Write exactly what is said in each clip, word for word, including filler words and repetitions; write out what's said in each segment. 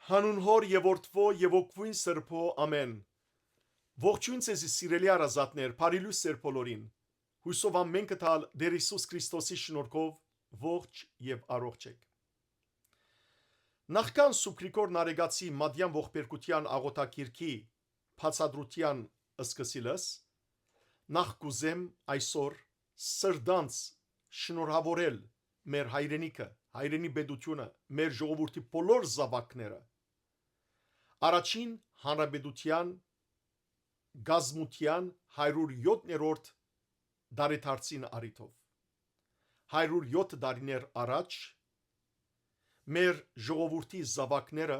Հանուն Հօր եւ Որդւոյ եւ Հոգւոյն Սրբոյ, ամէն։ Ողջոյն ձեզի, սիրելի հարազատներ, բարի լոյս ձեր բոլորին։ Յուսով ամէնքը տալ Տէր Յիսուս Քրիստոսի շնորհքով ողջ եւ առողջ էք։ Նախքան Սուրբ Գրիգոր Նարեկացի Մատեան ողբերգութեան աղօթագիրքի բացատրութեան սկսիլս, նախ կ'ուզեմ այսօր սրտանց շնորհաւորել մեր հայրենիքը, հայրենի պետութիւնը, մեր ժողովուրդի բոլոր զաւակները, առաջին հանրապետութեան կազմութեան հարիւր յոթերորդ տարեդարձին առիթով։ Հարիւր յոթ տարիներ առաջ մեր ժողովուրդի զաւակները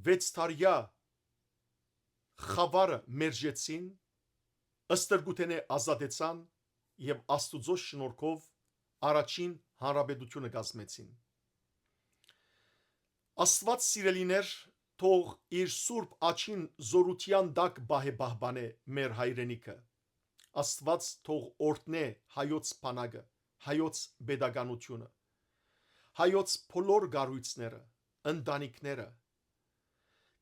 վեց տարեայ խաւարը մերժեցին, ստրկութենէ ազատեցան եւ Աստուծոյ շնորհքով առաջին հանրապետութիւնը կազմեցին։ Աստուած, սիրելիներ, թող իր սուրբ աջին զօրութեան տակ պահէ պահպանէ մեր հայրենիքը։ Աստուած թող օրհնէ հայոց բանակը, հայոց պետականութիւնը, հայոց բոլոր կառոյցները, ընտանիքները,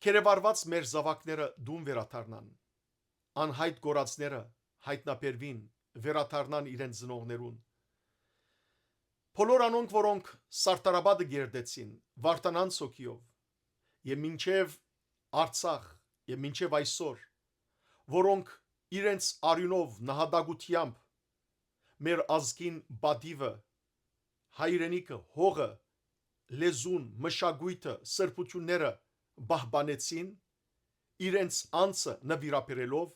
գերեվարուած մեր զաւակները տուն վերադառնան, անյայտ կորածները յայտնաբերուին, վերադառնան իրենց ծնողներուն։ Բոլոր անոնք, որոնք Սարդարապատը կերտեցին Վարդանանց հոգիով, եւ մինչեւ Արցախ, եւ մինչեւ այսօր, որոնք իրենց արիւնով, նահատակութեամբ մեր ազգին պատիւը, հայրենիքը, հողը, լեզուն, մշակոյթը, սրբութիւնները պահպանեցին, իրենց անձը նուիրաբերելով,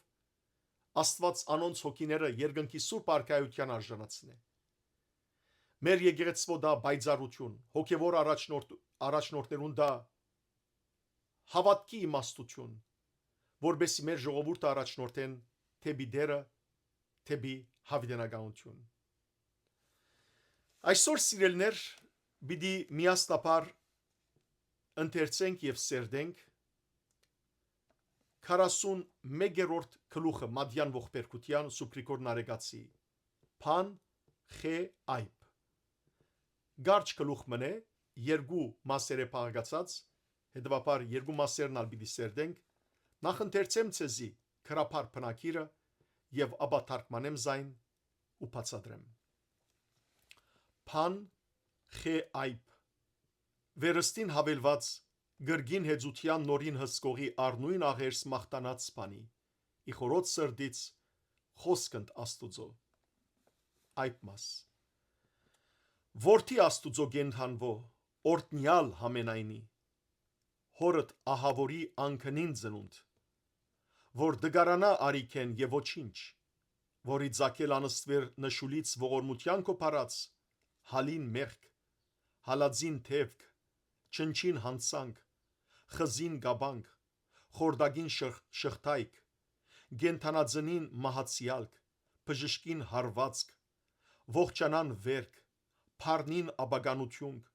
Աստուած անոնց հոգիները երկնքի սուրբ արքայութեան արժանացնէ։ Մեր եկեղեցւոյ դա պայծառութիւն, հոգեւոր առաջնորդ-, առաջնորդներուն դա հաւատքի իմաստութիւն, որպէսզի մեր ժողովուրդը առաջնորդեն դէպի Տէրը, դէպի յաւիտենականութիւն։ Այսօր, սիրելիներ, պիտի միասնաբար ընթերցենք եւ սերտենք քառասուն մեկերորդ գլուխը Մատեան ողբերգութեան Սուրբ Գրիգոր Նարեկացի, Փան Խէ Այբ։ Կարճ գլուխ մըն է, երկու մասերէ բաղկացած, հետեւաբար երկու մասերն ալ պիտի սերտենք, նախ ընթերցեմ ձեզի գրաբար բնագիրը եւ ապա թարգմանեմ զայն ու բացատրեմ։ Փան Խէ Այբ։ Վերստին յաւելուած կրկին հեծութեան նորին հսկողի առնոյն աղերս մաղթանած բանի, ի խորոց սրտից խօսքն Աստուծոյ։ Այբ մաս։ Որդի Աստուծոյ կենդանուոյ, օրհնեալ յամենայնի, հօրդ ահաւորի անկնին ծնունդ, որ տկարանայ արիքէն եւ ոչինչ, որ ի ծագել անստուեր նշուլից ողորմութեան քո փարած, հալին մեղք, հալածին դեւք, չնչին յանցանք, խզին կապանք, խորտակին շղ-, շղթայք, կենդանածնին մահացեալք, բժշկին հարվածք, ողջանան վերք, բառնին ապականութիւնք,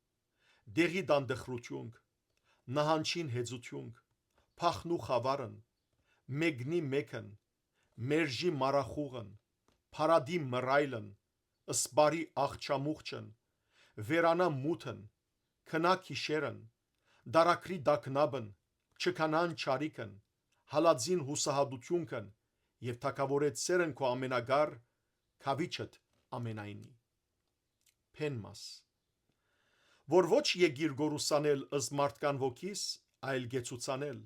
դեղի տան տխրութիւնք, նահանջին հեծութիւնք, փախնու խաւարն, մեկնի մեկն, մերժի մառախուղն, փարատի մռայլն, սպարի աղջամուղջն, վերանայ մութն, քնայ գիշերն, դարակրի տագնապն, չքանան չարիքն, հալածին յուսահատութիւնքն եւ թագաւորեցերն քո ամենակար քաւիչդ ամենայնի։ Փեն մաս։ Որ ոչ եկիր գորուսանել ըստ մարդկան ոգիս, այլ կեցուցանել։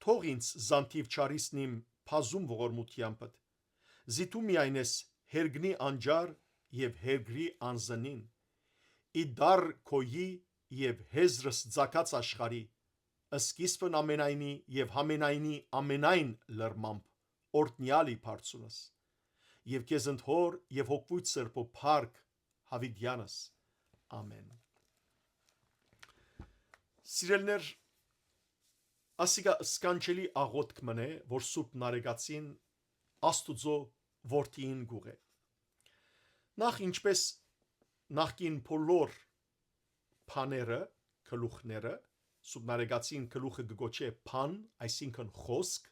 Թող ինձ զանթիվ չարիսն իմ բազում ողորմութեամբդ, զի դու միայն ես հերկնի անճար եւ հերկրի անզնին, ի դար քոյի եւ հեզրս ծագած աշխարհի, սկիզբն ամենայնի եւ համենայնի ամենայն լրմամբ, օրհնեալ ի բարձունս, եւ քեզ ընդ Հօր եւ Հոգւոյթ Սրբոյ փառք յաւիտեանս։ Ամեն։ Սիրելիներ, ասիկա սքանչելի աղօթք մըն է, որ Սուրբ Նարեկացին Աստուծոյ որդիին կ'ուղղէ։ Նախ, ինչպես նախկին բոլոր բաները, գլուխները, Սուրբ Նարեկացին գլուխը կը կոչէ բան, այսինքն խօսք,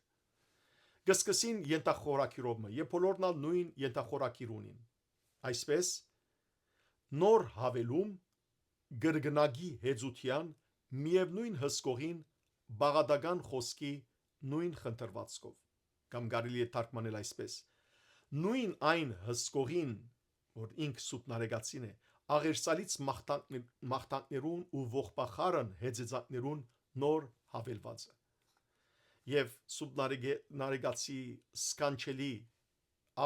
կը սկսին յենթախորագիրով մը, եւ բոլորն ալ նոյն յենթախորագիր ունին։ Այսպէս, նոր յաւելում, կրկնակի հեծութեան միեւնոյն հսկողին բաղատական խօսքի նոյն խնդրուածքով, կամ կարելի է թարգմանել այսպէս. նոյն այն հսկողին, որ ինք Սուրբ Նարեկացին է, աղերսալից մաղթանքներ-, մաղթանքներուն ու ողբախառն հեծեծանքներուն նոր յաւելուածը։ Եւ Սուրբ Նարեգե-, Նարեկացի սքանչելի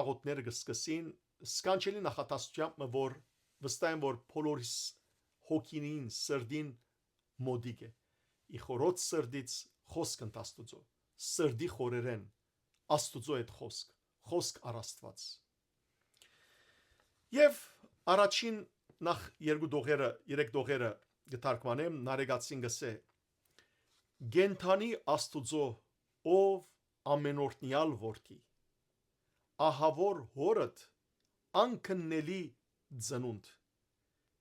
աղօթքները կը սկսին, սքանչելի նախատասութեամբ մը, որ վստահ եմ, որ բոլորիս հոգին, սրտին մօտիկ է։ «Ի խորոց սրտից խօսք ընդ Աստուծոյ», սրտի խորերէն Աստուծոյ հետ խօսք, խօսք առ Աստուած։ Եւ առաջին նախ երկու տողերը, երեք տողերը կը թարգմանեմ, Նարեկացին կ'ըսէ. «Կենդանի Աստուծոյ, ով ամենօրհնեալ որդի, ահաւոր հօրդ, անկննելի ծնունդ,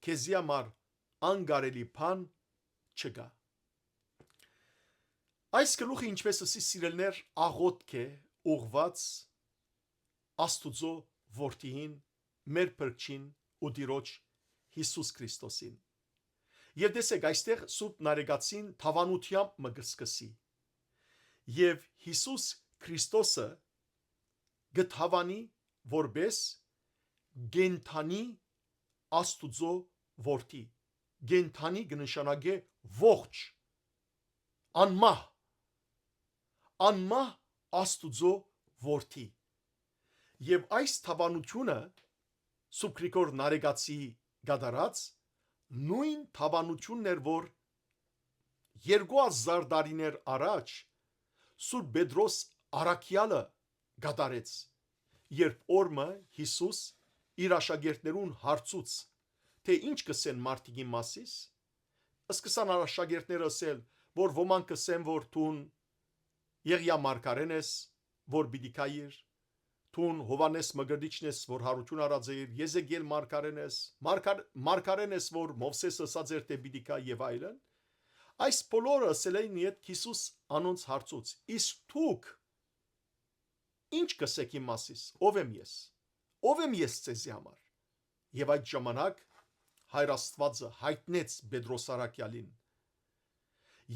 քեզի համար անկարելի բան չկայ»։ Այս գլուխը, ինչպէս ըսի, սիրելիներ, աղօթք է ուղղուած Աստուծոյ որդիին, մեր փրկչին ու Տիրոջ Յիսուս Քրիստոսին։ Եւ տեսեք, այստեղ Սուրբ Նարեկացին դաւանութեամբ մը կը սկսի։ Եւ Յիսուս Քրիստոսը կը դաւանի որպէս կենդանի Աստուծոյ որդի։ Կենդանի կը նշանակէ ողջ, անմահ, անմահ Աստուծոյ որդի։ Եւ այս դաւանութիւնը Սուրբ Գրիգոր Նարեկացի կատարած նոյն դաւանութիւնն էր, որ երկու հազար տարիներ առաջ Սուրբ Պետրոս Առաքեալը կատարեց, երբ օր մը Յիսուս իր աշակերտներուն հարցուց, թէ ի՛նչ կ'ըսեն մարդիկ իմ մասիս։ Սկսան աշակերտները ըսել, որ ոմանք կ'ըսեն, որ դուն Եղիա մարգարէն ես, որ պիտի գայիր, դուն Յովհաննէս Մկրտիչն ես, որ յարութիւն առած է իր, Եզեկիել մարգարէն ես, մարգար-, մարգարէն ես, որ Մովսէս ըսած էր թէ պիտի գայ, եւ այլն։ Այս բոլորը ըսելէն ետք Յիսուս անոնց հարցուց. «Իսկ դուք ի՞նչ կ'ըսէք իմ մասիս, ո՞վ եմ ես, ո՞վ եմ ես ձեզի համար»։ Եւ այդ ժամանակ Հայր Աստուածը յայտնեց Պետրոս Առաքեալին,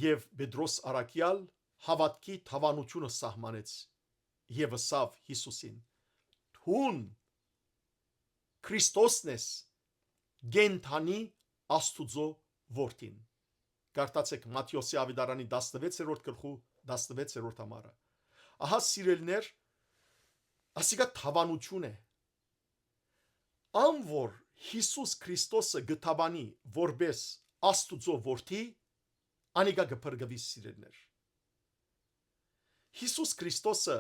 եւ Պետրոս Առաքեալ հաւատքի դաւանութիւնը սահմանեց եւ ըսաւ Յիսուսին. «Դուն Քրիստոսն ես, կենդանի Աստուծոյ որդին»։ Կարդացէք Մատթէոսի աւետարանի տասնվեցերորդ գլխու տասնվեցերորդ համարը։ Ահա, սիրելիներ, ասիկա դաւանութիւն է։ Ան որ Յիսուս Քրիստոսը կը դաւանի որպէս Աստուծոյ որդի, անիկա կը փրկուի, սիրելիներ։ Յիսուս Քրիստոսը,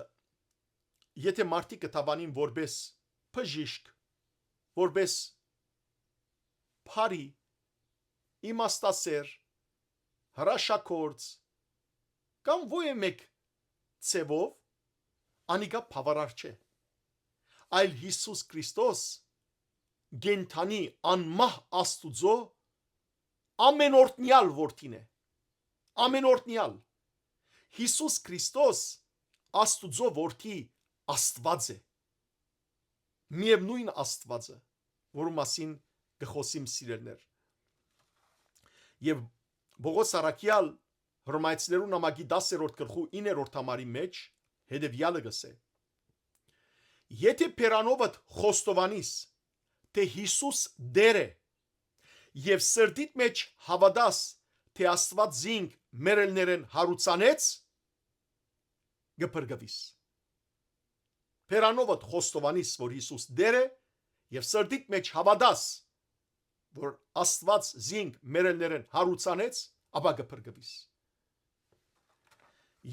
եթէ մարդիկ կը դաւանին որպէս բժիշկ, որպէս բարի, իմաստասէր, հրաշագործ, կամ ոյ մէկ ձեւով, անիկա բաւարար չէ։ Այլ Յիսուս Քրիստոս կենդանի անմահ Աստուծոյ ամենօրհնեալ որդին է։ Ամենօրհնեալ։ Յիսուս Քրիստոս Աստուծոյ որդի Աստուած է։ Միեւնոյն Աստուածը, որու մասին կը խօսիմ, սիրելիներ։ Եւ Պողոս Առաքեալ Հռոմայեցիներուն նամակի տասներորդ գլխու իններորդ համարի մէջ հետեւեալը կ'ըսէ. «Եթէ բերանովդ խոստովանիս, թէ Յիսուս Տէր է, եւ սրտիդ մէջ հաւատաս, թէ Աստուած զինք մեռելներէն յարուցանեց, կը փրկուիս»։ Բերանովդ խոստովանիս, որ Յիսուս Տէր է, եւ սրտիդ մէջ հաւատաս, որ Աստուած զինք մեռելներէն յարուցանեց, ապա կը փրկուիս։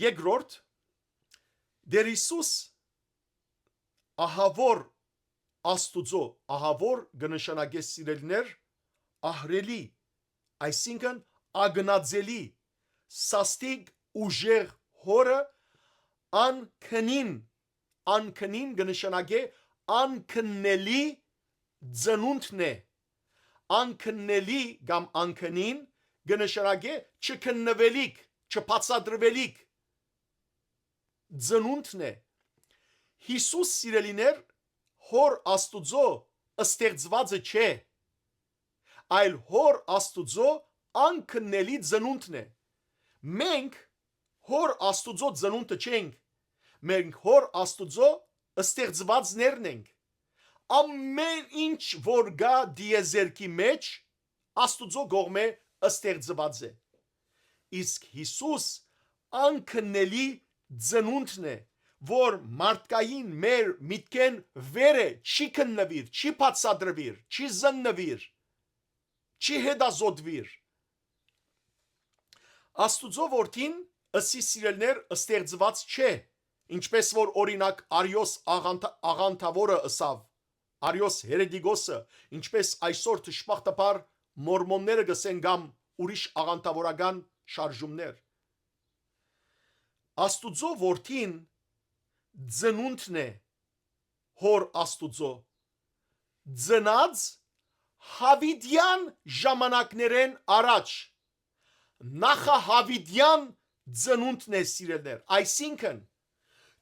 Երկրորդ, Տէր Յիսուս ահաւոր Աստուծոյ, ահաւոր կը նշանակէ, սիրելիներ, ահռելի, այսինքն՝ ակնածելի, սաստիկ ուժեղ հօրը, անկնին, անկնին կը նշանակէ անկննելի ծնունդն է։ Անկննելի կամ անկնին կը նշանակէ չքննուելիք, չբացատրուելիք ծնունդն է։ Յիսուս, սիրելիներ, Հօր Աստուծոյ ստեղծուածը չէ, այլ Հօր Աստուծոյ անքննելի ծնունդն է։ Մենք Հօր Աստուծոյ ծնունդը չենք, մենք Հօր Աստուծոյ ստեղծուածներն ենք։ Ամէն ինչ որ կայ տիեզերքի մէջ, Աստուծոյ կողմէ ստեղծուած է։ Իսկ Յիսուս անքննելի ծնունդն է, որ մարդկային մեր միտքէն վեր է, չի քննուիր, չի բացատրուիր, չի զննուիր, չի հետազոտուիր։ Աստուծոյ որդին, ըսի սիրելներ, ստեղծուած չէ, ինչպես որ օրինակ Արիոս աղանդ-, աղանդավորը ըսաւ, Արիոս հերետիկոսը, ինչպես այսօր դժբախտաբար մորմոնները կ'ըսեն կամ ուրիշ աղանդավորական շարժումներ։ Աստուծոյ որդին ծնունդն է Հօր Աստուծոյ, ծնած Յաւիտեան ժամանակներէն առաջ, նախահաւիտեան ծնունդն է, սիրելներ, այսինքն՝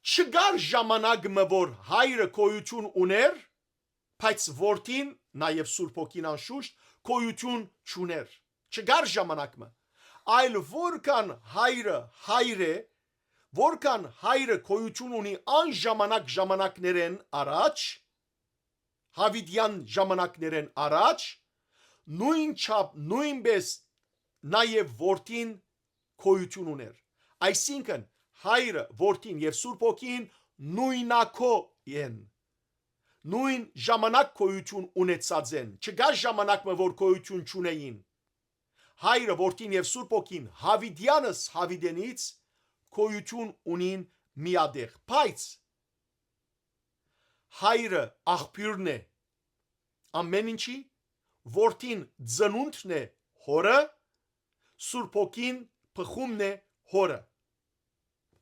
չկար ժամանակ մը որ հայրը գոյութիւն ունէր, բայց որդին, նաեւ Սուրբ Հոգին անշուշտ, գոյութիւն չունէր։ Չկար ժամանակ մը, այլ որքան հայրը հայր է, որքան հայրը գոյութիւն ունի անժամանակ ժամանակներէն առաջ, Յաւիտեան ժամանակներէն առաջ, նոյնչափ, նոյնպէս նաեւ որդին գոյութիւն ունէր։ Այսինքն՝ հայրը, որդին եւ Սուրբ Հոգին նոյնակոյ են, նոյն ժամանակ գոյութիւն ունեցած են, չկայ ժամանակ մը որ գոյութիւն չունէին։ Հայրը, որդին եւ Սուրբ Հոգին Յաւիտեանս Յաւիտենից գոյութիւն ունին միատեղ, բայց հայրը աղբիւրն է ամէն ինչի, որդին ծնունդն է Հօրը, Սուրբ Հոգին բխումն է Հօրը։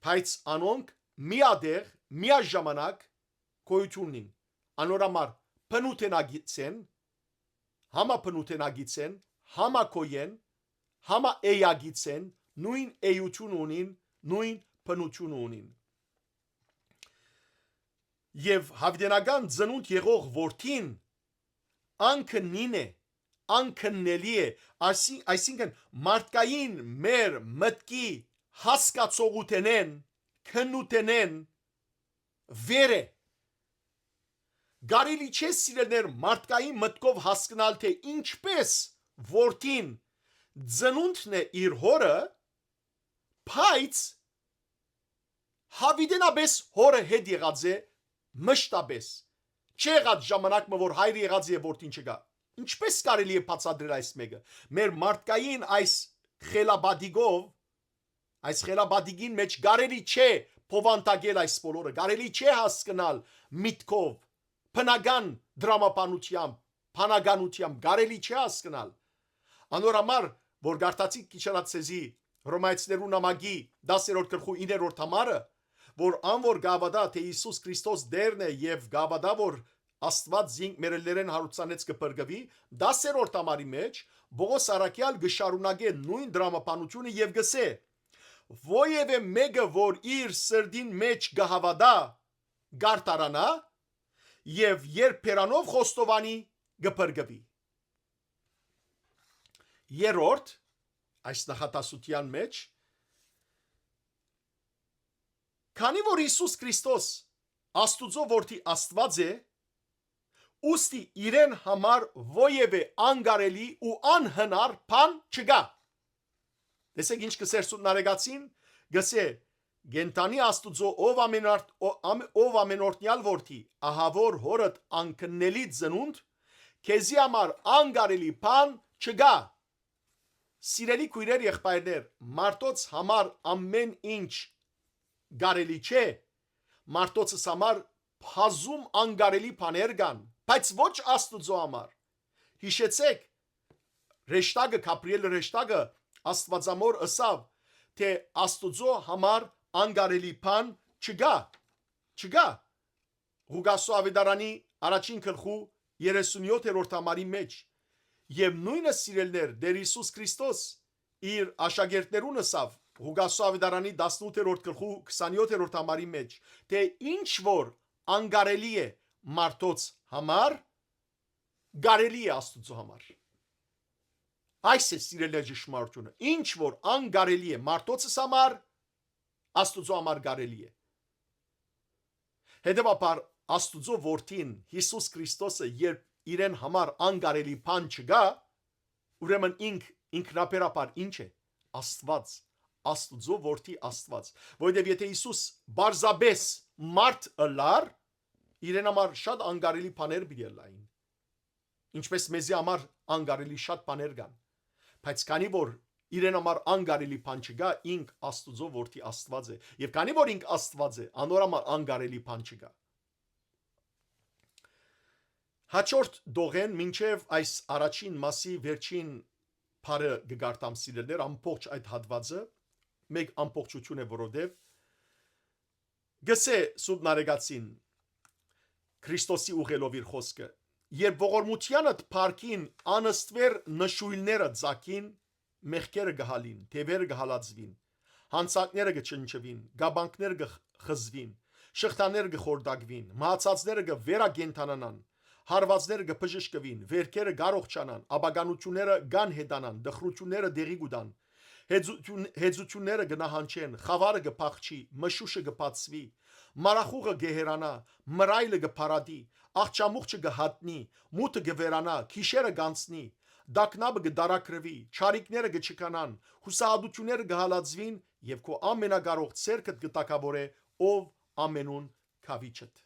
Բայց անոնք միատեղ, միաժամանակ գոյութիւն ունին։ Անոր համար բնութենագից են, համաբնութենագից են, համագոյ են, համաէակից են, նոյն էութիւնը ունին, նոյն բնութիւնը ունին։ Եւ յաւիտենական ծնունդ եղող որդին անքնին է, անքննելի է, այսի-, այսինքն՝ մարդկային մեր մտքի հասկացողութենէն, քննութենէն վեր է։ Կարելի չէ, սիրելներ, մարդկային մտքով հասկնալ, թէ ինչպես որդին ծնունդն է իր հօրը, բայց յաւիտենապէս հօրը հետ եղած է մշտապէս։ Չի եղած ժամանակ մը որ հայրը եղած է եւ որդին չկայ։ Ինչպես կարելի է բացատրել այս մէկը։ Մեր մարդկային այս խելապատիկով, այս խելապատիկին մէջ կարելի չէ բովանդակել այս բոլորը, կարելի չէ հասկնալ միտքով, բնական դրամաբանությամբ, բանականությամբ կարելի չէ հասկնալ։ Անոր համար, որ կարդացիք քիչ առաջ ձեզի Հռոմայեցիներու նամակի դասերորդ գլխու իններորդ համարը, որ ան որ գավադայ թէ Յիսուս Քրիստոս Տէրն է եւ գավադայ որ Աստուած զինք մեռելներէն յարուցանեց կը փրկուի, դասերորդ համարի մէջ Պողոս առաքեալ կը շարունակէ նոյն դրամաբանութիւնը եւ կ'ըսէ. «Ոեւէ մէկը որ իր սրտին մէջ կը հաւատայ, կ'արտարանայ եւ երբ բերանով խոստովանի, կը փրկուի»։ Երրորդ, այս նախադասութեան մէջ, քանի որ Յիսուս Քրիստոս Աստուծոյ որդի Աստուած է, ուստի իրեն համար ոեւէ անկարելի ու անհնար բան չկայ։ Տեսեք ինչ կ'ըսէր Սուրբ Նարեկացին, կ'ըսէ. «Կենդանի Աստուծոյ, ով ամենարդ-, ո-, ամ-, ով ամենօրհնեալ որդի, ահա որ հօրդ անքննելի ծնունդ, քեզի համար անկարելի բան չկայ»։ Սիրելի քոյրեր, եղբայրներ, մարդոց համար ամէն ինչ կարելի չէ, մարդոցս համար բազում անկարելի բաներ կան, բայց ոչ Աստուծոյ համար։ Յիշեցեք, Ռեշտակը, Գաբրիէլ Ռեշտակը, Աստուածամոր, ըսաւ, թէ Աստուծոյ համար անկարելի բան չկայ, չկայ։ Ղուկասու աւետարանի առաջին գլխու երեսունյոթերորդ համարի մէջ։ Եւ նոյնը, սիրելներ, Տէր Յիսուս Քրիստոս իր աշակերտներուն ըսաւ, Ղուկասու աւետարանի տասնութերորդ գլխու քսանյոթերորդ համարի մէջ, թէ ինչ որ անկարելի է մարդոց համար, կարելի է Աստուծոյ համար։ Այս է, սիրելիներ, ճշմարտությունը։ Ինչ որ անկարելի է մարդոցս համար, Աստուծոյ համար կարելի է։ Հետեւաբար, Աստուծոյ Որդին, Յիսուս Քրիստոսը, երբ իրեն համար անկարելի բան չկայ, ուրեմն ինք ինքնաբերաբար ինչ է։ Աստուած, Աստուծոյ Որդի Աստուած։ Որովհետեւ եթե Յիսուս պարզապէս մարդ ըլլար, իրեն համար շատ անկարելի բաներ պիտի ըլլային, ինչպես մեզի համար անկարելի շատ բաներ կան։ Բայց քանի որ իրեն համար անկարելի բան չկայ, ինք Աստուծոյ Որդի Աստուած է։ Եւ քանի որ ինք Աստուած է, անոր համար անկարելի բան չկայ։ Հաջորդ դողեն մինչեւ այս առաջին մասի վերջին բառը կը կարդամ, սիրելիներ, ամբողջ այդ հատուածը, մէկ ամբողջութիւն է, որովհետեւ գսէ Սուրբ Նարեկացին, Քրիստոսի ուղղելով իր խօսքը. «Երբ ողորմութեանդ փառքին անըստուեր նշոյլները ծագին, մեղքերը կը հալին, թեւերը կը հալածուին, յանցանքները կը չնչուին, կապանքները կը խզուին, շղթաները կը խորտակուին, մահացածները կը վերակենդանանան, հարուածները կը բժշկուին, վերքերը կ'առողջանան, ապականութիւնները կ'անհետանան, տխրութիւնները տեղի կու տան, հեծութիւն-, հեծութիւնները կը նահանջեն, խաւարը կը փախչի, մշուշը կը բացուի, մառախուղը կը հեռանայ, մռայլը կը փարատի, աղջամուղջը կը հատնի, մութը կը վերանայ, գիշերը կ'անցնի, տագնապը կը տարագրուի, չարիքները կը չքանան, յուսահատութիւնները կը հալածուին եւ քո ամենակարող ձեռքդ կը թագաւորէ, ով ամենուն քաւիչդ»։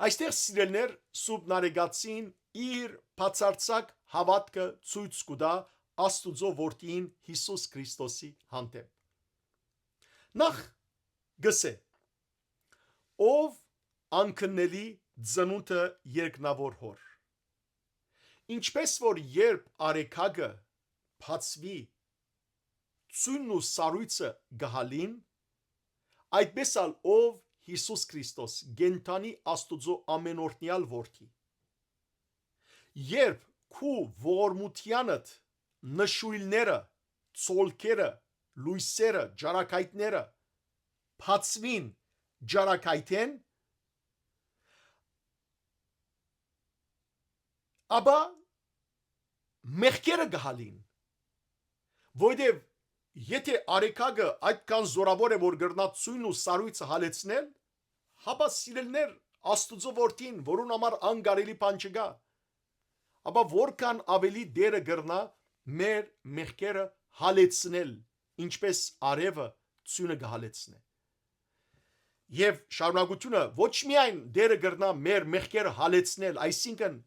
Այստեղ, սիրելիներ, Սուրբ Նարեկացին իր բացարձակ հաւատքը ցոյց կու տայ Աստուծոյ Որդին, Յիսուս Քրիստոսի հանդէպ։ Նախ, գսէ. «Ով անքննելի ծնունդը երկնաւոր Հօր»։ Ինչպէս որ երբ արեգակը բացուի, ծոյնն ու սառոյցը կը հալին, այդպէս ալ ով Յիսուս Քրիստոս, կենդանի Աստուծոյ ամենօրհնեալ Որդի։ Երբ քու ողորմութեանդ նշոյլները, ցոլքերը, լոյսերը, ճառագայթները բացուին ճառագայթէն, ապա մեղքերը կը հալին, որովհետեւ եթե արեգակը այդքան զօրաւոր է, որ կրնայ ծոյնն ու սառոյցը հալեցնել, հապա, սիրելիներ, Աստուծոյ Որդին, որուն համար անկարելի բան չկայ, ապա որքան աւելի Տէրը կրնայ մեր մեղքերը հալեցնել, ինչպէս արեւը ծոյնը կը հալեցնէ։ Եւ շարունակութիւնը, ոչ միայն Տէրը կրնայ մեր մեղքերը հալեցնել, այսինքն՝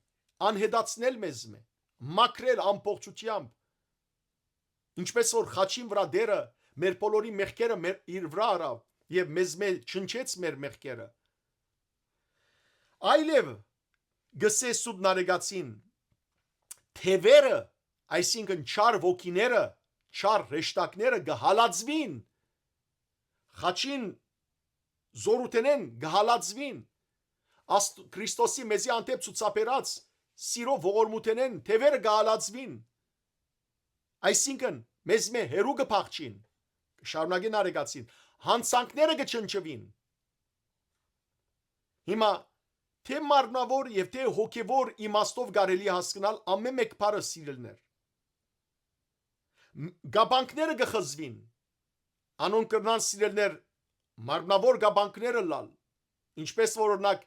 անհետացնել մեզմէ, մաքրել ամբողջութեամբ, ինչպէս որ խաչին վրայ Տէրը մեր բոլորի մեղքերը մեր, իր վրայ առաւ եւ մեզմէ չնչեց մեր մեղքերը, այլեւ, գսէ Սուրբ Նարեկացին, թեւերը, այսինքն՝ չար ոգիները, չար հրեշտակները կը հալածուին, խաչին զօրութենէն կը հալածուին, Աստ-, Քրիստոսի մեզի հանդէպ ցուցաբերած սիրոյ ողորմութենէն թեւերը կը հալածուին, այսինքն՝ մեզմէ հեռու կը փախչին, կը շարունակէ Նարեկացին, յանցանքները կը չնչուին։ Հիմա, թէ մարմնաւոր եւ թէ հոգեւոր իմաստով կարելի է հասկնալ ամէն մէկ բառը, սիրելիներ։ Մ-, կապանքները կը խզուին, անոնք կրնան, սիրելիներ, մարմնաւոր կապանքներ ըլլալ, ինչպէս որ, օրինակ,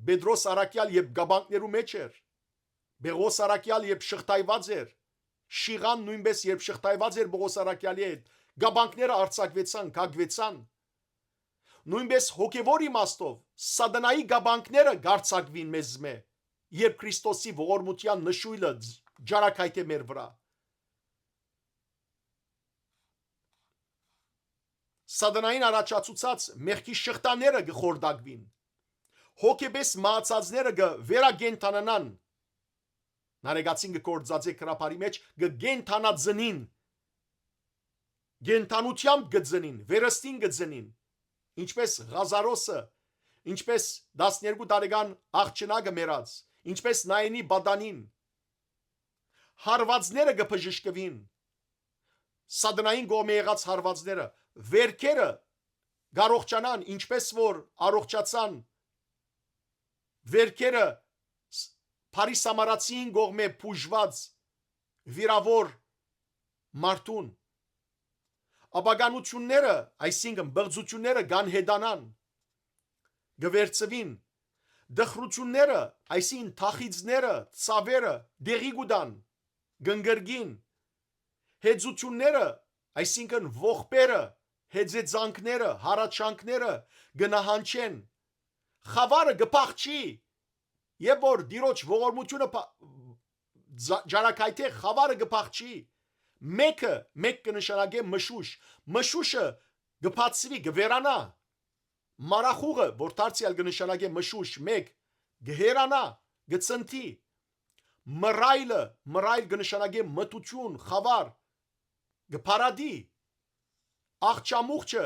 Պետրոս առաքեալ երբ կապանքներու մէջ էր, Պեղոս առաքեալ երբ շղթայված էր, Շիղան նոյնպէս երբ շղթայված էր Պողոս առաքեալի հետ, կապանքները արձակուեցան, կակուեցան։ Նոյնպէս հոգեւոր իմաստով Սատանայի կապանքները կարձակուին մեզմէ, երբ Քրիստոսի ողորմութեան նշոյլը ջ-, ջարակայթէ մեր վրայ։ Սատանային առաջացուցած մեղքի շղթաները կը խորտակուին։ Հոգեպէս մահացածները կը վերակենդանանան։ Նարեկացին կը գործածէ կրապարի մէջ, կը կենդանածնին, կենդանութեամբ կը ծնին, վերստին կը ծնին, ինչպէս Ղազարոսը, ինչպէս տասներկու տարեկան աղջնակը մեռած, ինչպէս Նայինի պատանին։ Հարվածները կը բժշկուին, Սատանային կողմէ եղած հարվածները, վերքերը կառողջանան, ինչպէս որ առողջացան վերքերը ս-, բարի սամարացիին կողմէ բուժուած վիրաւոր մարդուն։ Ապականութիւնները, այսինքն պղծութիւնները, կ'անհետանան, կը վերցուին, տխրութիւնները, այսինքն թախիծները, ցաւերը, տեղի կու տան, կ'ընկրկին, հեծութիւնները, այսինքն ողբերը, հեծեծանքները, հառաչանքները կը նահանջեն, խաւարը կը փախչի, երբ որ Տիրոջ ողորմութիւնը փա-, ձա-, ճարակայթէ, խաւարը կը փախչի, մեկը, մեկ կը նշանակէ մշուշ, մշուշը կը բացուի, կը վերանայ, մառախուղը, որ դարձեալ կը նշանակէ մշուշ, մեկ, կը հեռանայ, կը ցնդի, մռայլը, մռայլ կը նշանակէ մթութիւն, խաւար, կը փարատի, աղջամուղջը,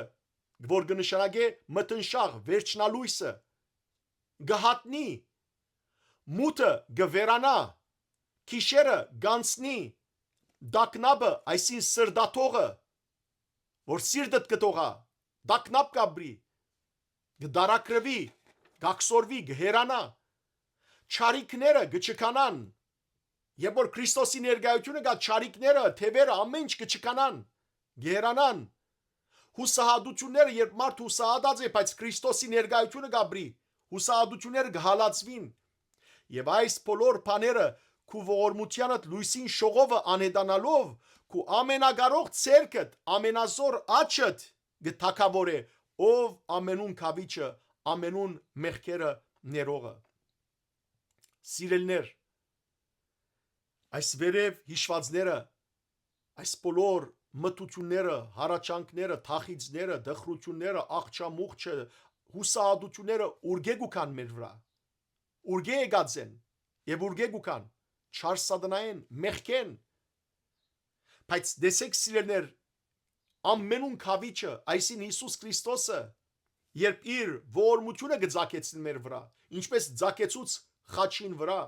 որ կը նշանակէ մթնշաղ, վերջնալոյսը, կը հատնի, մութը կը վերանայ, գիշերը կ'անցնի, տագնապը, այսինքն սրտաթողը, որ սիրտդ կը թողայ, տագնապ կ'ապրի, կը տարագրուի, կ'աքսորուի, կը հեռանայ, չարիքները կը չքանան, երբ որ Քրիստոսի ներկայութիւնը կայ, չարիքները, թեւերը, ամէն ինչ կը չքանան, կը հեռանան, յուսահատութիւնները, երբ մարդ յուսահատած է, բայց Քրիստոսի ներկայութիւնը կ'ապրի, յուսահատութիւնները կը հալածուին։ Եւ այս բոլոր բաները քու ողորմութեանդ լոյսին շողովը անհետանալով, քու ամենակարող ձեռքդ, ամենազոր աջդ կը թագաւորէ, ով ամենուն քաւիչը, ամենուն մեղքերը ներողը։ Սիրելիներ, այս վերեւ յիշուածները, այս բոլոր մթութիւնները, հառաչանքները, թախիծները, տխրութիւնները, աղջամուղջը, յուսահատութիւնները ուրկէ կու գան մեր վրայ։ Ուրկէ եկած են եւ ուրկէ կու գան, չար սատանայէն, մեղքէն։ Բայց տեսէք, սիրելիներ, ամենուն քաւիչը, այսինքն Յիսուս Քրիստոսը, երբ իր ողորմութիւնը կը ծագեցնի մեր վրայ, ինչպէս ծագեցուց խաչին վրայ,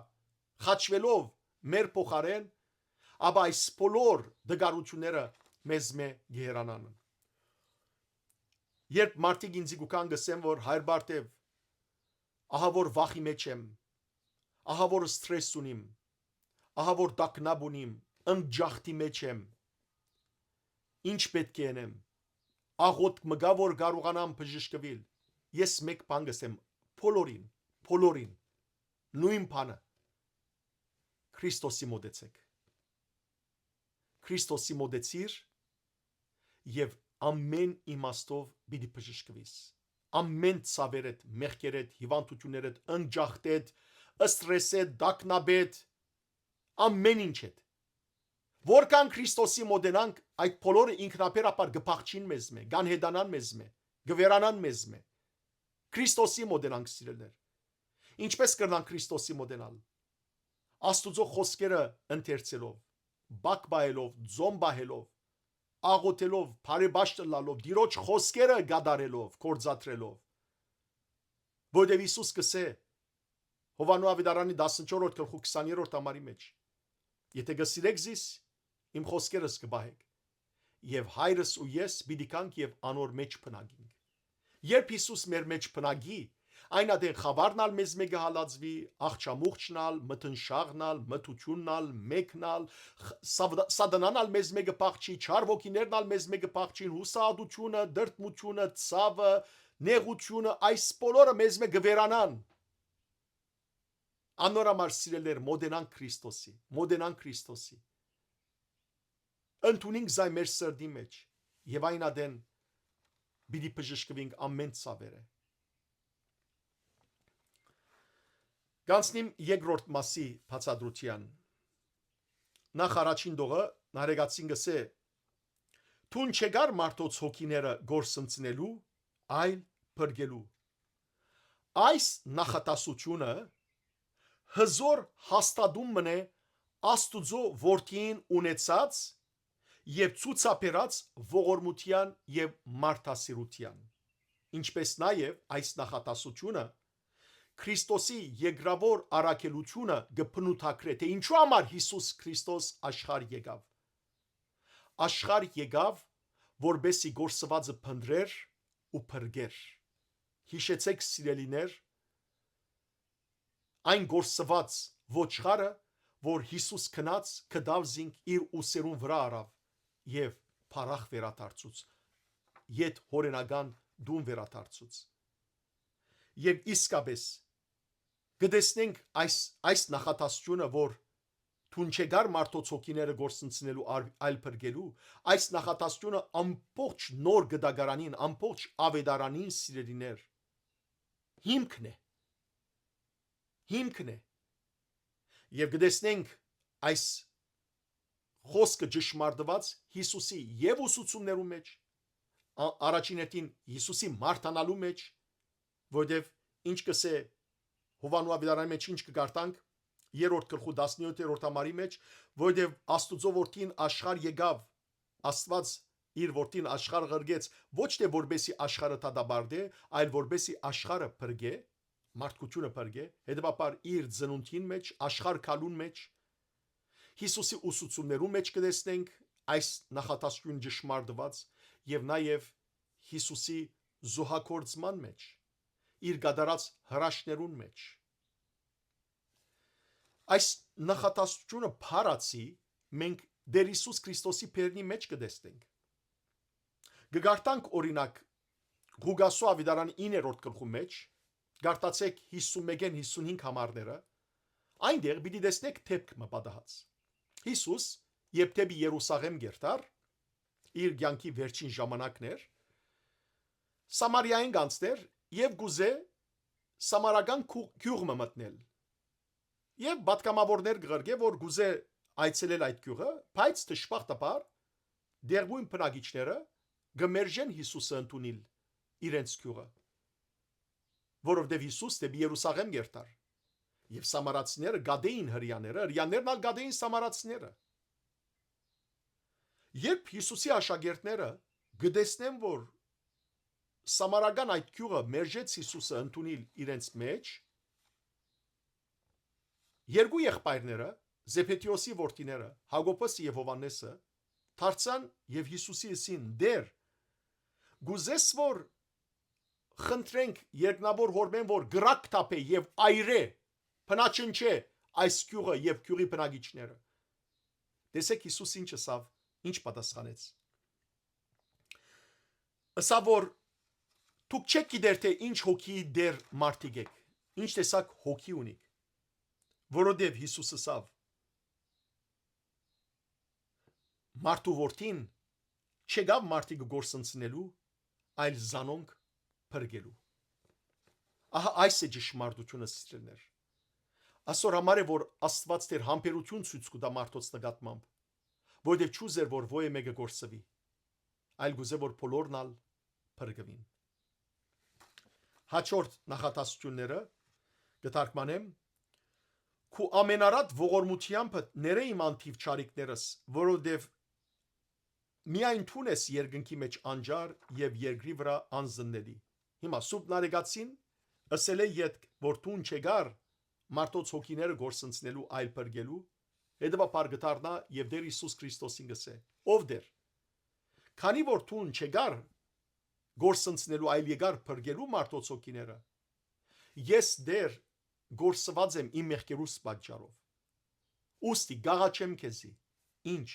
խաչուելով մեր փոխարէն, ապա այս բոլոր դգարութիւնները մեզմէ կը հեռանան։ Երբ մարդիկ ինձի կու գան, կ'ըսեն որ, «Հայր Բարթեւ, ահա որ վախի մէջ եմ, ահա որ սթրես ունիմ, ահա որ տագնապ ունիմ, ընկճախտի մէջ եմ, ի՞նչ պէտք է ընեմ, աղօթք մը կա՞ որ կարողանամ բժշկուիլ»։ Ես մէկ բան կ'ըսեմ բոլորին, բոլորին, նոյն բանը. Քրիստոսի մօտեցէք։ Քրիստոսի մօտեցիր եւ ամէն իմաստով պիտի բժշկուիս։ Ամէն ցաւերդ, մեղքերդ, հիւանդութիւններդ, ընկճախտեդ, սթրեսեդ, տագնապեդ, ամէն ինչեդ։ Որքան Քրիստոսի մօտենանք, այդ բոլորը ինքնաբերաբար կը փախչին մեզմէ, կ'անհետանան մեզմէ, կը վերանան մեզմէ։ Քրիստոսի մօտենանք, սիրելիներ։ Ինչպէս կրնանք Քրիստոսի մօտենալ։ Աստուծոյ խօսքերը ընթերցելով, բակ պահելով, ծոմ պահելով, աղօթելով, բարեպաշտ ըլլալով, Տիրոջ խօսքերը կատարելով, գործադրելով։ Որտեւ Յիսուս կ'ըսէ Յովհաննէ աւետարանի տասնչորսերորդ գլխու քսաներորդ համարի մէջ. «Եթէ կը սիրէք զիս, իմ խօսքերս կը պահէք։ Եւ Հայրս ու ես պիտի գանք եւ անոր մէջ բնակինք»։ Երբ Յիսուս մեր մէջ բնակի, այն ատեն խաւարն ալ մեզմէ կը հալածուի, աղջամուղջն ալ, մթնշաղն ալ, մթութիւնն ալ, մեկն ալ, խ-, սավդ-, սատանան ալ մեզմէ կը փախչի, չար ոգիներն ալ մեզմէ կը փախչին, յուսահատութիւնը, դրդմութիւնը, ցաւը, նեղութիւնը, այս բոլորը մեզմէ կը վերանան։ Անոր համար, սիրելիներ, մօտենանք Քրիստոսի, մօտենանք Քրիստոսի։ Ընդունինք զայն մեր սրտի մէջ եւ այն ատեն պիտի բժշկուինք ամէն ցաւերը։ Կանցնիմ երկրորդ մասի բացատրութեան։ Նախ առաջին տողը, Նարեկացին կ'ըսէ. «Դուն չեկար մարդոց հոգիները կորսնցնելու, այլ փրկելու»։ Այս նախադասութիւնը հզօր հաստատում մըն է Աստուծոյ Որդիին ունեցած եւ ցուցաբերած ողորմութեան եւ մարդասիրութեան, ինչպէս նաեւ այս նախադասութիւնը Քրիստոսի երկրաւոր առաքելութիւնը կը բնութագրէ, թէ ինչու համար Յիսուս Քրիստոս աշխարհ եկաւ։ Աշխարհ եկաւ, որպէսզի կորսուածը փնտռէր ու փրկէր։ Յիշեցէք, սիրելիներ, այն կորսուած ոչխարը, որ Յիսուս գնաց, գտաւ զինք, իր ուսերուն վրայ առաւ եւ փառախ վերադարձուց, յետ յօրինական տուն վերադարձուց։ Եւ իսկապէս կը տեսնենք այս, այս նախատասությունը, որ դուն չեկար մարդոց հոգիները կորսնցնելու, ար-, այլ փրկելու, այս նախատասությունը ամբողջ նոր գտակարանին, ամբողջ աւետարանին, սիրելիներ, հիմքն է։ Հիմքն է։ Եւ կը տեսնենք այս խօսքը ճշմարտուած Յիսուսի եւ ուսուցումներու մէջ, ա-, առաջին հերթին Յիսուսի մարդանալու մէջ, որտեւ ինչ կ'ըսէ Յովհաննու աւետարանի մէջ, ինչ կը կարդանք, երրորդ գլխու տասնեթերորդ համարի մէջ, որտեւ Աստուծոյ որդին աշխարհ եկաւ, Աստուած իր որդին աշխարհ ղրկեց, ոչ թէ որպեսզի աշխարհը դատապարտէ, այլ որպեսզի աշխարհը փրկէ, մարդկությունը փրկէ, հետեւաբար իր ծնունդին մէջ, աշխարհ գալուն մէջ, Յիսուսի ուսուցումներուն մէջ կը տեսնենք այս նախատասությունը ճշմարտուած եւ նաեւ Յիսուսի զոհագործման մէջ, իր կատարած հրաշքներուն մէջ։ Այս նախատասությունը փառացի մենք Տէր Յիսուս Քրիստոսի բերնի մէջ կը տեսնենք։ Կը կարդանք, օրինակ, Ղուկասու աւետարանի իններորդ գլխու մէջ, կարդացէք հիսուն մէկէն հիսունհինգ համարները, այնտեղ պիտի տեսնեք դէպք մը պատահած։ Յիսուս, երբ դէպի Երուսաղէմ կ'երթար, իր կեանքի վերջին ժամանակներ, Սամարիայէն կ'անցնէր եւ կ'ուզէ սամարական քու-, գիւղ մը մտնել։ Եւ պատգամաւորներ կը ղրկէ, որ կ'ուզէ այցելել այդ գիւղը, բայց դժբախտաբար տեղւոյն բնակիչները կը մերժեն Յիսուսը ընդունիլ իրենց գիւղը, որովհետեւ Յիսուս դէպի Երուսաղէմ կ'երթար։ Եւ սամարացիները կատէին հրեաները, հրեաներն ալ կատէին սամարացիները։ Երբ Յիսուսի աշակերտները կը տեսնեն, որ սամարական այդ գիւղը մերժեց Յիսուսը ընդունիլ իրենց մէջ, երկու եղբայրները, Զեբեդէոսի որդիները, Յակոբոսը եւ Յովհաննէսը, դարձան եւ Յիսուսի ըսին. «Տէր, կ'ուզես որ խնդրենք երկնաւոր Հօրմէն, որ կրակ թափէ եւ այրէ, բնաջնջէ այս գիւղը եւ գիւղի բնակիչները»։ Տեսեք Յիսուս ինչ ըսաւ, ինչ պատասխանեց։ Ըսաւ որ դուք չէք գիտեր թէ ինչ հոգիի տէր մարդիկ էք, ինչ տեսակ հոգի ունիք, որովհետեւ Յիսուս ըսաւ. «Մարդու որդին չեկաւ մարդիկը կորսնցնելու, այլ զանոնք փրկելու»։ Ահա այս է ճշմարտությունը, սիրելիներ։ Ասոր համար է, որ Աստուած Տէր համբերություն ցոյց կու տայ մարդոց նկատմամբ, որովհետեւ չուզեր, որ ոյ մէկը կորսուի, այլ կ'ուզէ, որ բոլորն ալ փրկուին։ Հաջորդ նախատասությունները կը թարգմանեմ. «Քու ամենարատ ողորմութեամբդ ներէ իմ անթիվ չարիքներս, որովհետեւ միայն դուն ես երկնքի մէջ անճար եւ երկրի վրայ անզննելի»։ Հիմա Սուրբ Նարեկացին ըսել է ետք, որ դուն չեկար մարդոց հոգիները կորսնցնելու, այլ փրկելու, հետեւաբար կը դառնայ եւ Տէր Յիսուս Քրիստոսին կ'ըսէ. «Ով Տէր, քանի որ դուն չեկար կորսնցնելու, այլ եկար փրկելու մարդոց հոգիները, ես Տէր կորսուած եմ իմ մեղքերուս պատճառով։ Ուստի կ'աղաչեմ քեզի, ինչ,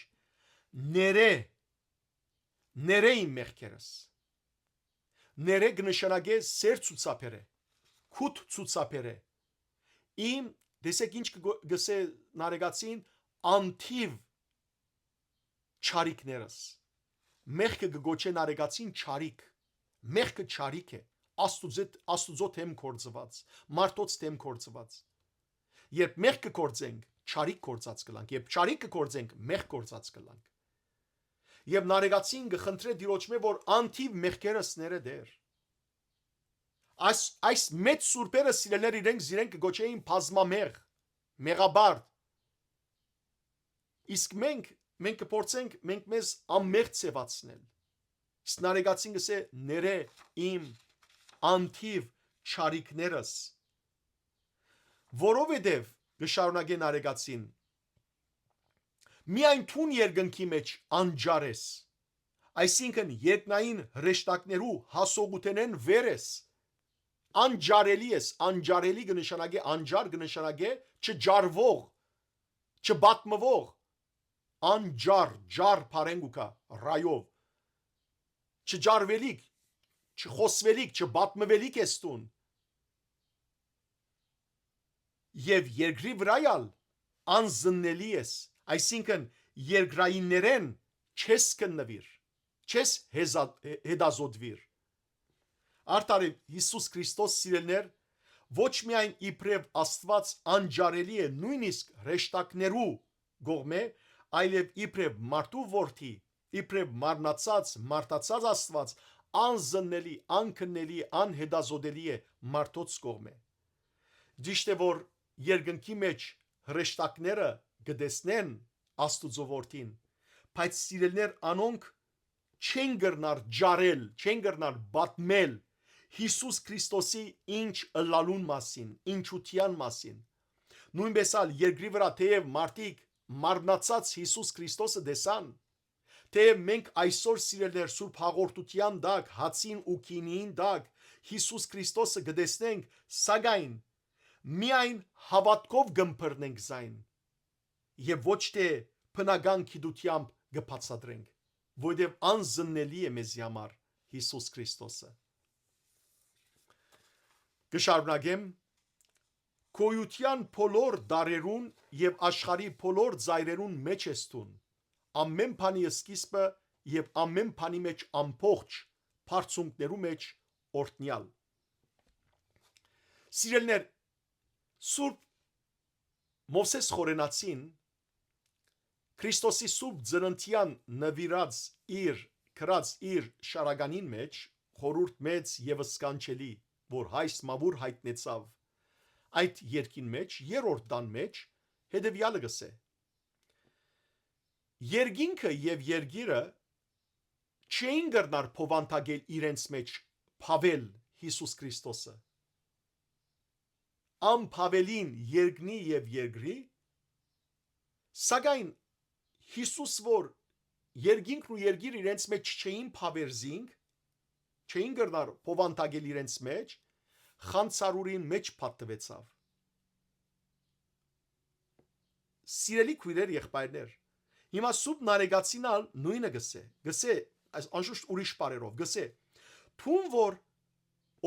ներէ, ներէ իմ մեղքերս»։ Ներէ կը նշանակէ սեր ցուցաբերէ, քութ ցուցաբերէ։ Իմ, տեսեք ինչ կը գո-, կ'ըսէ Նարեկացին, անթիվ չարիքներս։ Մեղքը կը գոչէ Նարեկացին չարիք։ Մեղքը չարիք է։ Աստուծոյ, Աստուծոյ դէմ գործուած, մարդոց դէմ գործուած։ Երբ մեղք կը գործենք, չարիք գործած կ'ըլլանք, երբ չարիք կը գործենք, մեղք գործած կ'ըլլանք։ Եւ Նարեկացին կը խնդրէ Տիրոջմէ, որ անթիվ մեղքերս ներէ Տէր։ Այս, այս մեծ սուրբերը, սիրելիներ, իրենք զիրենք կը գոչէին բազմամեղ, մեղաբար։ Իսկ մենք, մենք կը փորձենք մենք մեզ անմեղ ձևացնել։ Իսկ Նարեկացին կ'ըսէ. «Ներէ իմ անթիվ չարիքներս»։ Որովհետեւ, կը շարունակէ Նարեկացին, միայն դուն երկնքի մէջ անճար ես, այսինքն երկնային հրեշտակներու հասողութենէն վեր ես, անճարելի ես, անճարելի կը նշանակէ, անճար կը նշանակէ չճարվող, չպատմուող, անճար, ճար բառերով կը գայ, ռայով, չճարուելիք, չխօսուելիք, չպատմուելիք ես դուն։ Եւ երկրի վրայ ալ անզննելի ես, այսինքն՝ երկրայիններէն չես քննուիր, չես հեզա-, հե-, հետազոտուիր։ Արդարեւ, Յիսուս Քրիստոս, սիրելիներ, ոչ միայն իբրեւ Աստուած անճարելի է նոյնիսկ հրեշտակներու կողմէ, այլեւ իբրեւ մարդու որդի, իբրեւ մարմնացած, մարդացած Աստուած անզննելի, անքննելի, անհետազոտելի է մարդոց կողմէ։ Ճիշդ է, որ երկնքի մէջ հրեշտակները կը տեսնեն Աստուծոյ որդին, բայց, սիրելիներ, անոնք չեն կրնար ջարել, չեն կրնար պատմել Յիսուս Քրիստոսի ինչ ըլլալուն մասին, ինչութեան մասին։ Նոյնպէս ալ երկրի վրայ թէեւ մարդիկ մարմնացած Յիսուս Քրիստոսը տեսան, թէեւ մենք այսօր, սիրելիներ, Սուրբ Հաղորդութեան տակ, հացին ու գինին տակ Յիսուս Քրիստոսը կը տեսնենք, սակայն միայն հաւատքով կ'ըմբռնենք զայն եւ ոչ թէ բնական գիտութեամբ կը բացատրենք, որովհետեւ անզննելի է մեզի համար Յիսուս Քրիստոսը։ Կը շարունակեմ. «Գոյութեան բոլոր դարերուն եւ աշխարհի բոլոր ծայրերուն մէջ ես դուն, ամէն բանի սկիզբը եւ ամէն բանի մէջ ամբողջ, բարձունքներու մէջ օրհնեալ»։ Սիրելիներ, Սուրբ Մովսէս Խորենացին Քրիստոսի Սուրբ Ծննդեան նուիրած իր, գրած իր շարականին մէջ, խորհուրդ մեծ եւ սքանչելի, որ Հայս Մաւուր յայտնեցաւ այդ երկին մէջ, երրորդ տան մէջ, հետեւեալը կ'ըսէ. «Երկինքը եւ երկիրը չէին կրնար բովանդակել իրենց մէջ բաւել Յիսուս Քրիստոսը։ Անբաւելին երկնի եւ երկրի, սակայն Յիսուս, որ երկինքն ու երկիր իրենց մէջ չէին բաւեր զինք, չէին կրնար բովանդակել իրենց մէջ, խանցարուրին մէջ փաթթուեցաւ»։ Սիրելի քոյրեր, եղբայրներ, հիմա Սուրբ Նարեկացին ալ նոյնը կ'ըսէ, կ'ըսէ, այս անշուշտ ուրիշ բառերով, կ'ըսէ. «Դուն որ,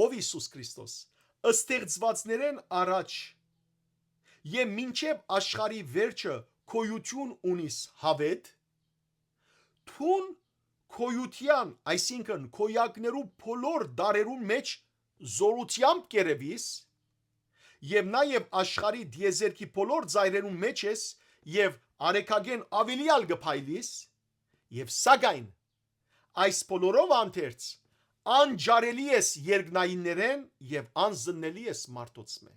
ով Յիսուս Քրիստոս, ստեղծուածներէն առաջ եւ մինչեւ աշխարհի վերջը գոյութիւն ունիս յաւէտ, դուն գոյութեան, այսինքն՝ գոյակներու բոլոր դարերուն մէջ զօրութեամբ կ'երեւիս, եւ նաեւ աշխարհի տիեզերքի բոլոր ծայրերուն մէջ ես եւ արեգակէն աւելի ալ կը փայլիս, եւ սակայն այս բոլորով հանդերձ անջարելի ես երկնայիններէն եւ անզննելի ես մարդոցմէ։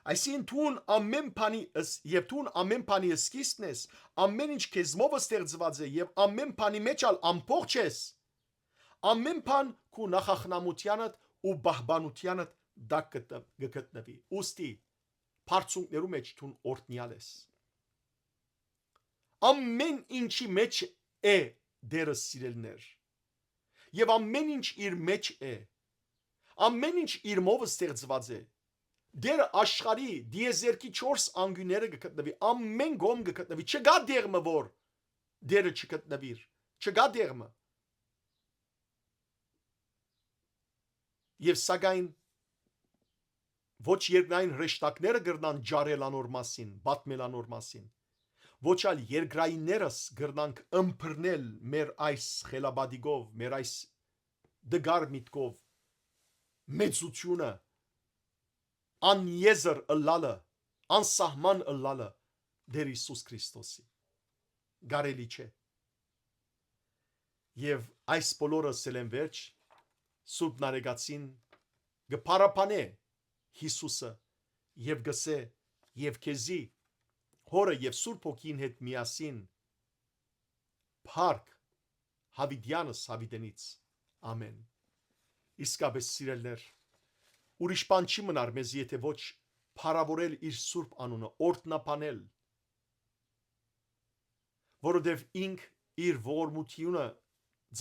Այսինքն՝ դուն ամէն բանի ըս-, եւ դուն ամէն բանի սկիզբն ես, ամէն ինչ քեզմով ստեղծուած է եւ ամէն բանի մէջ ալ ամբողջ ես, ամէն բան քու նախախնամութեանդ ու պահպանութեանդ տակ կը տ-, կը գտնուի։ Ուստի, բարձունքներու մէջ դուն օրհնեալ ես։ Ամէն ինչի մէջ է Տերը, սիրելիներ, եւ ամէն ինչ իր մէջ է, ամէն ինչ իրմով ստեղծուած է։ Տերը աշխարհի տիեզերքի չորս անկիւնները կը գտնուի, ամէն կողմ կը գտնուի, չկայ տեղ մը, որ Տերը չգտնուիր, չկայ տեղ մը։ Եւ սակայն ոչ երկնային հրեշտակները կրնան ջարել անոր մասին, պատմել անոր մասին, ոչ ալ երկրայիններս կրնանք ըմբռնել մեր այս խելապատիկով, մեր այս դգար միտքով մեծութիւնը, անեզր ըլլալը, անսահման ըլլալը Տեր Յիսուս Քրիստոսի։ Կարելի չէ։ Եւ այս բոլորը ըսելէն վերջ, Սուրբ Նարեկացին կը փառաբանէ Յիսուսը եւ կ'ըսէ. «Եւ քեզի, Հօրը եւ Սուրբ Հոգին հետ միասին, փառք յաւիտեանս յաւիտենից։ Ամէն»։ Իսկապէս, սիրելիներ, ուրիշ բան չի մնար մեզի, եթէ ոչ փառաւորել իր սուրբ անունը, օրհնաբանել, որովհետեւ ինք իր ողորմութիւնը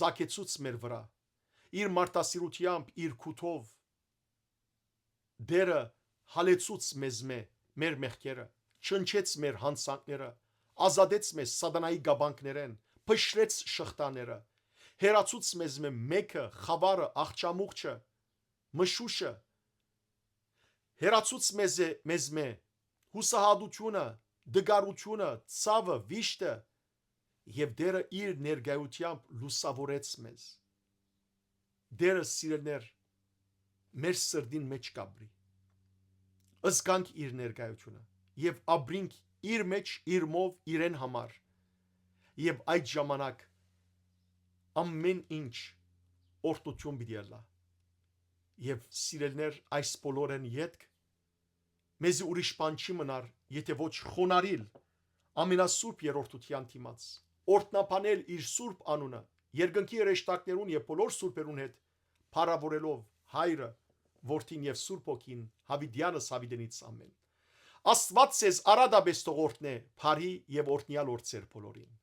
ծագեցուց մեր վրայ, իր մարդասիրութեամբ, իր քութով Տերը հալեցուց մեզմէ մեր մեղքերը, չնչեց մեր յանցանքները, ազատեց մեզ սատանայի կապանքներէն, փշրեց շղթաները, հեռացուց մեզմէ մէքը, խաւարը, աղջամուղջը, մշուշը, հեռացուց մեզի, մեզմէ յուսահատութիւնը, տկարութիւնը, ցաւը, վիշտը, եւ Տէրը իր ներկայութեամբ լուսաւորեց մեզ։ Տէրը, սիրելիներ, մեր սրտին մէջ կ'ապրի։ Զգանք իր ներկայութիւնը եւ ապրինք իր մէջ, իրմով, իրեն համար։ Եւ այդ ժամանակ ամէն ինչ օրհնութիւն պիտի ըլլայ։ Եւ, սիրելիներ, այս բոլորէն ետք մեզի ուրիշ բան չի մնար, եթէ ոչ խոնարհիլ ամենասուրբ երրորդութեան դիմաց, օրհնաբանել իր սուրբ անունը, երկնքի հրեշտակներուն եւ բոլոր սուրբերուն հետ, փառաւորելով Հայրը, Որդին եւ Սուրբ Հոգին, յաւիտեանս յաւիտենից ամէն։ Աստուած ձեզ արատապէս թող օրհնէ, բարի եւ օրհնեալ օր ձեր բոլորին։